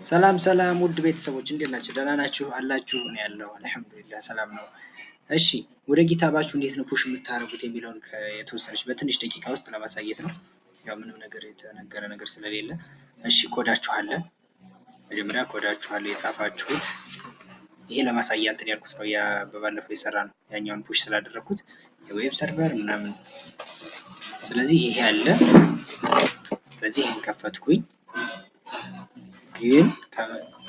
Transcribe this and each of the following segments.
ሰላም ሰላም ውድ ቤተሰቦች፣ እንዴት ናችሁ? ደህና ናችሁ አላችሁ? እኔ ያለው አልሐምዱሊላህ ሰላም ነው። እሺ፣ ወደ GitHub ኣችሁ እንዴት ነው push የምታደርጉት የሚለውን የተወሰነች በትንሽ ደቂቃ ውስጥ ለማሳየት ነው። ያው ምንም ነገር የተነገረ ነገር ስለሌለ፣ እሺ፣ ኮዳችሁ አለ። መጀመሪያ ኮዳችሁ አለ የጻፋችሁት። ይሄ ለማሳያ እንትን ያልኩት ነው። ያ በባለፈው የሰራ ነው። ያኛውን push ስላደረኩት የ web server ምናምን። ስለዚህ ይሄ አለ። ስለዚህ ይሄን ከፈትኩኝ። ግን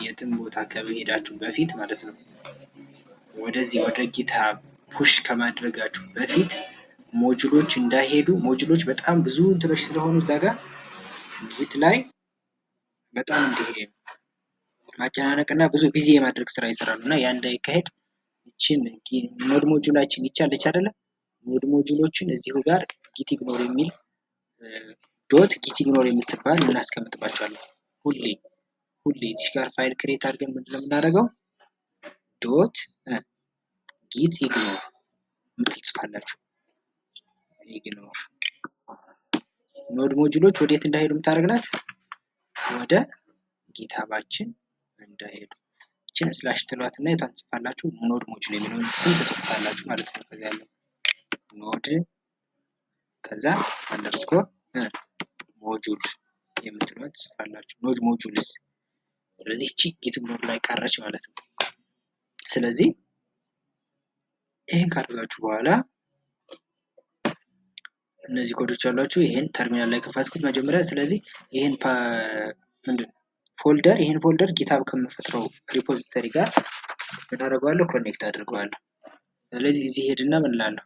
የትም ቦታ ከመሄዳችሁ በፊት ማለት ነው፣ ወደዚህ ወደ GitHub push ከማድረጋችሁ በፊት module ኦች እንዳይሄዱ፣ module ኦች በጣም ብዙ እንትኖች ስለሆኑ እዛ ጋር Git ላይ በጣም እንዲህ ማጨናነቅ እና ብዙ busy የማድረግ ስራ ይሰራሉ። እና ያ እንዳይካሄድ ይችን node module ኣችን ይቻለች አይደለ? Node module ኦችን እዚሁ ጋር git ignore የሚል dot git ignore የምትባል እናስቀምጥባቸዋለን። ሁሌ ሁሌ እዚህ ጋር file create አድርገን ምንድን ነው የምናደርገው? Dot git ignore የምትል ጽፋላችሁ። Ignore node module ኦች ወዴት እንዳይሄዱ የምታደርግናት፣ ወደ GitHub ኣችን እንዳይሄዱ ይችን slash ትሏት እና የቷን ትጽፋላችሁ? Node module የሚለውን ስም ትጽፉታላችሁ ማለት ነው። ከዚያ ያለው node ከዛ underscore module የምትሏት ትጽፋላችሁ። Node modules። ስለዚህ እቺ git ignore ላይ ቀረች ማለት ነው። ስለዚህ ይህን ካደረጋችሁ በኋላ እነዚህ ኮዶች ያሏችሁ ይህን ተርሚናል ላይ ከፈትኩት መጀመሪያ። ስለዚህ ይህን ምንድን folder፣ ይህን folder GitHub ከምፈጥረው repository ጋር ምን አደርገዋለሁ? Connect አድርገዋለሁ። ስለዚህ እዚህ ሄድና ምን እላለሁ?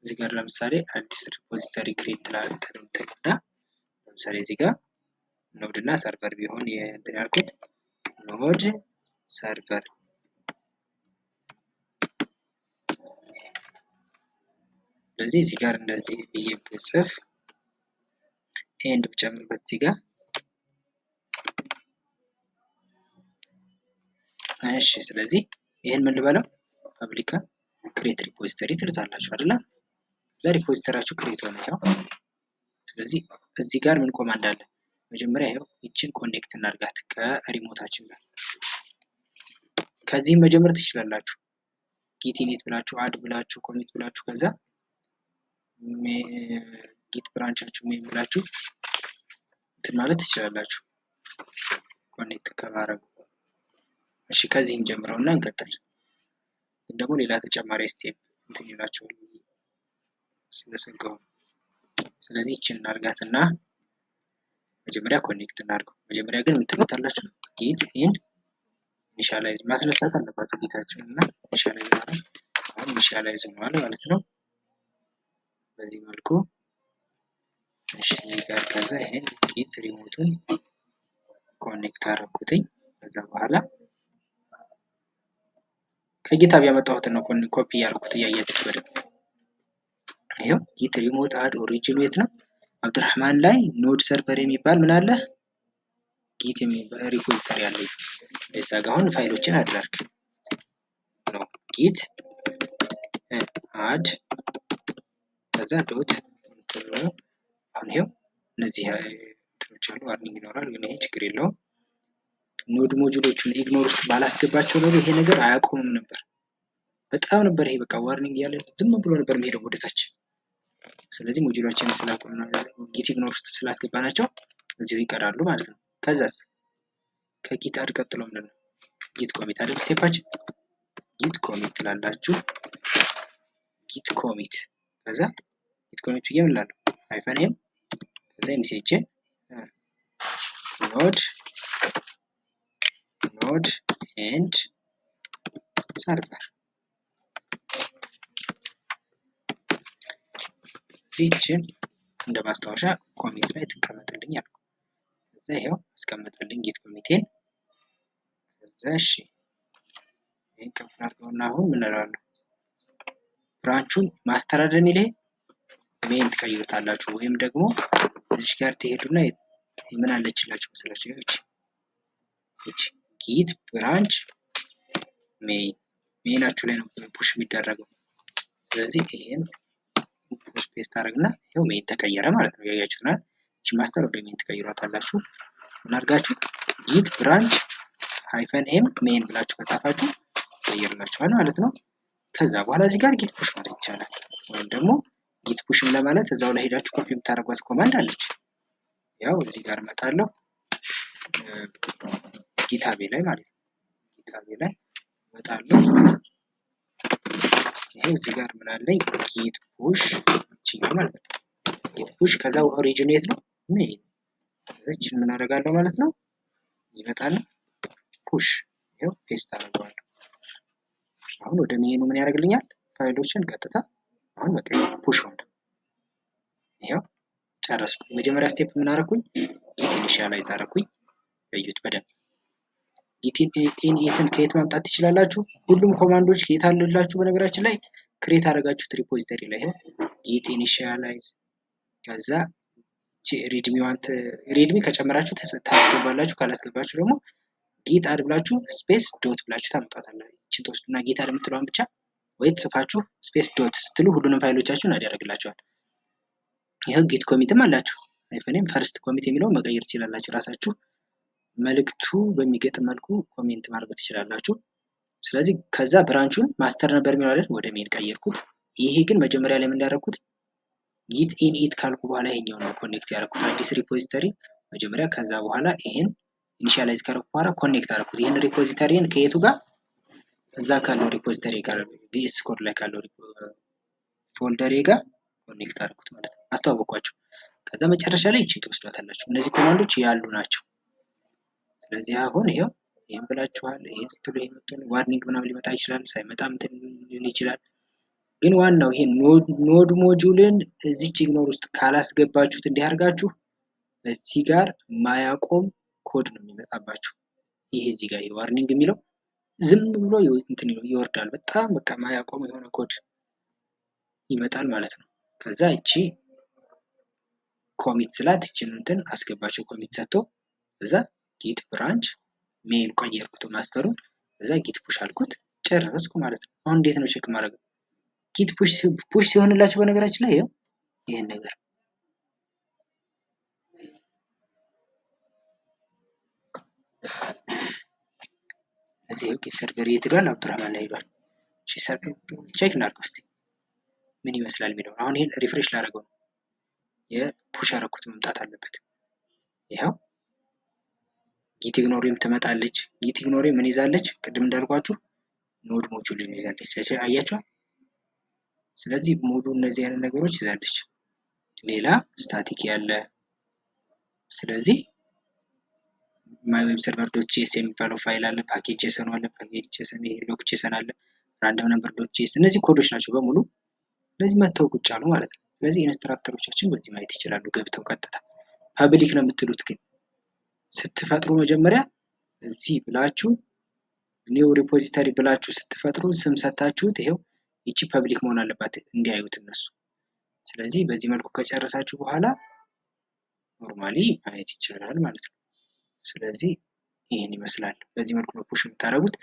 እዚህ ጋር ለምሳሌ አዲስ repository create ትልና ለምሳሌ እዚህ ጋር node እና server ቢሆን እንትን ያልኩት node server። ስለዚህ እዚህ ጋር እንደዚህ ብዬ ብጽፍ and ብጨምርበት እዚህ ጋር፣ እሺ፣ ስለዚህ ይህን ምን ልበለው? Public create repository ትሉታላችሁ አይደለ? እዛ repository ያችሁ create ሆነ ይኸው። ስለዚህ እዚህ ጋር ምን command አለ? መጀመሪያ ይኸው ይችን connect እናድርጋት ከ remote ኣችን ጋር። ከዚህም መጀመር ትችላላችሁ። Git init ብላችሁ፣ add ብላችሁ፣ commit ብላችሁ፣ ከዛ git branch ኣችሁ main ብላችሁ እንትን ማለት ትችላላችሁ። Connect ከማድረጉ፣ እሺ፣ ከዚህ እንጀምረው እና እንቀጥል። ግን ደግሞ ሌላ ተጨማሪ step እንትን ይላቸዋል ስለሰጋው ነው። ስለዚህ ይችን እናርጋትና መጀመሪያ connect እናድርገው። መጀመሪያ ግን ምን ትሉታላችሁ? Git initialize ማስነሳት አለባችሁ Git ኣችሁን እና initialize ማለት አሁን initialize ሆኗል ማለት ነው። በዚህ መልኩ፣ እሺ፣ እዚህ ጋር ከዛ ይሄን git remote ኡን connect አደረኩትኝ። ከዛ በኋላ ከ GitHub ያመጣሁትን ነው ኮፒ ያደረኩት፣ እያያችሁት በደንብ። ይኸው git remote add origin የት ነው? አብዱራህማን ላይ node server የሚባል ምን አለ? Git የሚባል repository አለ። እዛ ጋር አሁን file ኦችን add ላድርግ ነው። Git add ከዛ dot። አሁን ይኸው እነዚህ እንትኖች አሉ። Warning ይኖራል፣ ግን ይሄ ችግር የለውም። Node module ኦቹን ignore ውስጥ ባላስገባቸው ኖሮ ይሄ ነገር አያቆምም ነበር። በጣም ነበር ይሄ በቃ warning እያለ ዝም ብሎ ነበር የሚሄደው ወደ ታች። ስለዚህ module ኦችን ስላቆም git ignore ውስጥ ስላስገባናቸው እዚሁ ይቀራሉ ማለት ነው። ከዛስ ከ git add ቀጥሎ ምንድን ነው? Git commit አይደል step ኣችን? Git commit ትላላችሁ። Git commit፣ ከዛ git commit ብዬ ምን እላለሁ? Hyphen m፣ ከዛ message node and server። እዚህችን እንደ ማስታወሻ commit ላይ ትቀመጥልኝ አልኩ። ከዛ ይሄው አስቀመጠልኝ git commit ኤን። ከዛ እሺ፣ ይሄን ከፍ አድርገውና አሁን ምን እላለሁ? Branch ኡን master አይደል የሚል፣ ይሄ main ትቀይሩታላችሁ። ወይም ደግሞ እዚች ጋር ትሄዱና ምን አለችላችሁ መሰላችሁ? ይቺ git branch main፣ main ኣችሁ ላይ ነው push የሚደረገው። ስለዚህ ይሄን paste አደረግና ይኸው main ተቀየረ ማለት ነው። ያያችሁናል። እቺ master ወደ main ትቀይሯታላችሁ። ምን አድርጋችሁ Git branch -m main ብላችሁ ከጻፋችሁ ይቀይርላችኋል ማለት ነው። ከዛ በኋላ እዚህ ጋር git push ማለት ይቻላል። ወይም ደግሞ git push ም ለማለት እዛው ላይ ሄዳችሁ ኮፒ የምታደርጓት command አለች። ያው እዚህ ጋር እመጣለሁ GitHub ኤ ላይ ማለት ነው። GitHub ኤ ላይ እመጣለሁ። ይሄ እዚህ ጋር ምን አለኝ? Git push ይችኛው ማለት ነው። Git push ከዛ origin የት ነው? Main። እችን ምን አደርጋለሁ ማለት ነው? ይመጣል push፣ ይኸው paste አደርገዋለሁ። አሁን ወደ main ኡ ምን ያደርግልኛል? ፋይሎችን ቀጥታ አሁን በቃ push ሆነ። ይኸው ጨረስኩ። የመጀመሪያ step ምን አደረኩኝ? Git initialize አደረኩኝ። እዩት በደንብ። Git init ን ከየት ማምጣት ትችላላችሁ? ሁሉም command ኦች የት አሉላችሁ? በነገራችን ላይ create አደረጋችሁት repository ላይ ይኸው git initialize፣ ከዛ README ዋን README ከጨመራችሁ ታስገባላችሁ፣ ካላስገባችሁ ደግሞ git add ብላችሁ space dot ብላችሁ ታመጣታላችሁ። ይችን ትወስዱና git add የምትለዋን ብቻ ወይ ጽፋችሁ space dot ስትሉ ሁሉንም ፋይሎቻችሁን add ያደርግላችኋል። ይኸው git commit ም አላችሁ። -m first commit የሚለውን መቀየር ትችላላችሁ። ራሳችሁ መልእክቱ በሚገጥም መልኩ comment ማድረግ ትችላላችሁ። ስለዚህ ከዛ branch ኡን master ነበር የሚለው አይደል፣ ወደ main ቀየርኩት። ይሄ ግን መጀመሪያ ላይ ምን እንዳደረኩት git init ካልኩ በኋላ ይሄኛውን ነው connect ያደረኩት አዲስ repository መጀመሪያ። ከዛ በኋላ ይሄን initialize ካደረኩ በኋላ connect አደረኩት። ይሄን repository ን ከየቱ ጋር? እዛ ካለው repository ጋር፣ VS Code ላይ ካለው folder ኤ ጋር connect አደረኩት ማለት ነው። አስተዋወቅኳቸው። ከዛ መጨረሻ ላይ ይችን ትወስዷታላችሁ። እነዚህ command ኦች ያሉ ናቸው። ስለዚህ አሁን ይሄው ይሄን ብላችኋል። ይሄን ስትሉ ይሄ መጥቶ warning ምናምን ሊመጣ ይችላል። ሳይመጣም እንትን ሊል ይችላል። ግን ዋናው ይሄ node module ን እዚች ignore ውስጥ ካላስገባችሁት እንዲህ አድርጋችሁ እዚህ ጋር ማያቆም ኮድ ነው የሚመጣባችሁ። ይሄ እዚህ ጋር warning የሚለው ዝም ብሎ እንትን ይወርዳል። በጣም በቃ ማያቆም የሆነ ኮድ ይመጣል ማለት ነው። ከዛ እቺ commit ስላት እቺን እንትን አስገባቸው commit ሰጥቶ እዛ git branch main ቀየርኩት master ኡን፣ እዛ git push አልኩት፣ ጨረስኩ ማለት ነው። አሁን እንዴት ነው check ማድረግ? Git push ሲሆንላችሁ በነገራችን ላይ ይኸው ይሄን ነገር እዚህ git server የት ሄዷል? አብዱራህማን ላይ ሄዷል። Check እናድርገው እስኪ ምን ይመስላል የሚለውን። አሁን ይሄን refresh ላደርገው ነው። የ push ያደረኩት መምጣት አለበት። ይኸው git ignore ም ትመጣለች። Git ignore ምን ይዛለች? ቅድም እንዳልኳችሁ node module ን ይዛለች። አያችኋል? ስለዚህ ሙሉ እነዚህ አይነት ነገሮች ይዛለች። ሌላ static ያለ፣ ስለዚህ my web server dot js የሚባለው ፋይል አለ። Package json አለ። Package json ይሄ lock json አለ። Random number dot js፣ እነዚህ ኮዶች ናቸው በሙሉ። ስለዚህ መተው ቁጭ አሉ ማለት ነው። ስለዚህ instructor ኦቻችን በዚህ ማየት ይችላሉ ገብተው ቀጥታ። Public ነው የምትሉት ግን ስትፈጥሩ መጀመሪያ እዚህ ብላችሁ new repository ብላችሁ ስትፈጥሩ ስም ሰታችሁት ይሄው ይቺ public መሆን አለባት እንዲያዩት እነሱ። ስለዚህ በዚህ መልኩ ከጨረሳችሁ በኋላ normally ማየት ይቻላል ማለት ነው። ስለዚህ ይህን ይመስላል። በዚህ መልኩ ነው push የምታደርጉት።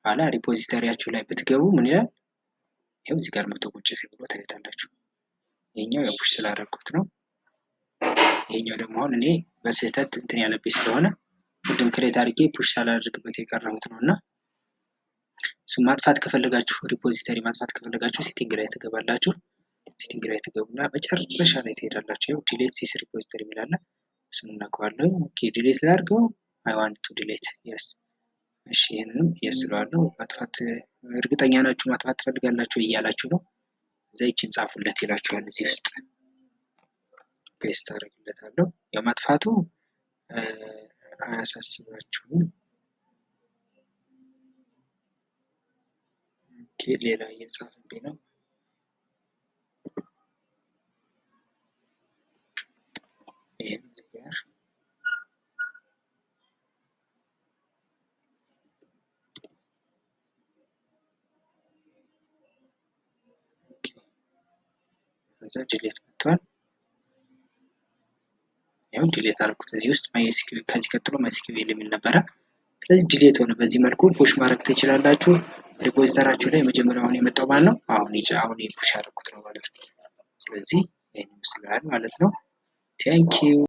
ኋላ repository ያችሁ ላይ ብትገቡ ምን ይላል? ይኸው እዚህ ጋር መቶ ቁጭ ብሎ ታዩታላችሁ። ይሄኛው ያው push ስላደረኩት ነው። ይሄኛው ደግሞ አሁን እኔ በስህተት እንትን ያለብኝ ስለሆነ ቅድም create አድርጌ push ሳላደርግበት የቀረሁት ነው እና እሱ ማጥፋት ከፈለጋችሁ፣ repository ማጥፋት ከፈለጋችሁ setting ላይ ትገባላችሁ። Setting ላይ ትገቡና መጨረሻ ላይ ትሄዳላችሁ። ይኸው delete this repository የሚል አለ። እሱን እናውቀዋለሁ። Okay, delete ላድርገው። I want to delete, yes። እሺ ይህንንም yes እለዋለሁ። ማጥፋት እርግጠኛ ናችሁ ማጥፋት ትፈልጋላችሁ እያላችሁ ነው። እዛ ይችን ጻፉለት ይላችኋል። እዚህ ውስጥ paste አደርግለታለሁ። የማጥፋቱ አያሳስባችሁም። Okay ሌላ እየጻፈብኝ ነው። ይሄን እዚህ ጋር ከዛ delete መጥቷል። ያው delete አደረኩት። እዚህ ውስጥ MySQL፣ ከዚህ ቀጥሎ MySQL የሚል ነበረ። ስለዚህ delete ሆነ። በዚህ መልኩ push ማድረግ ትችላላችሁ። Repository ያችሁ ላይ መጀመሪያውን የመጣው ማለት ነው። አሁን አሁን push ያደረኩት ነው ማለት ነው። ስለዚህ ይህን ይመስላል ማለት ነው። Thank you.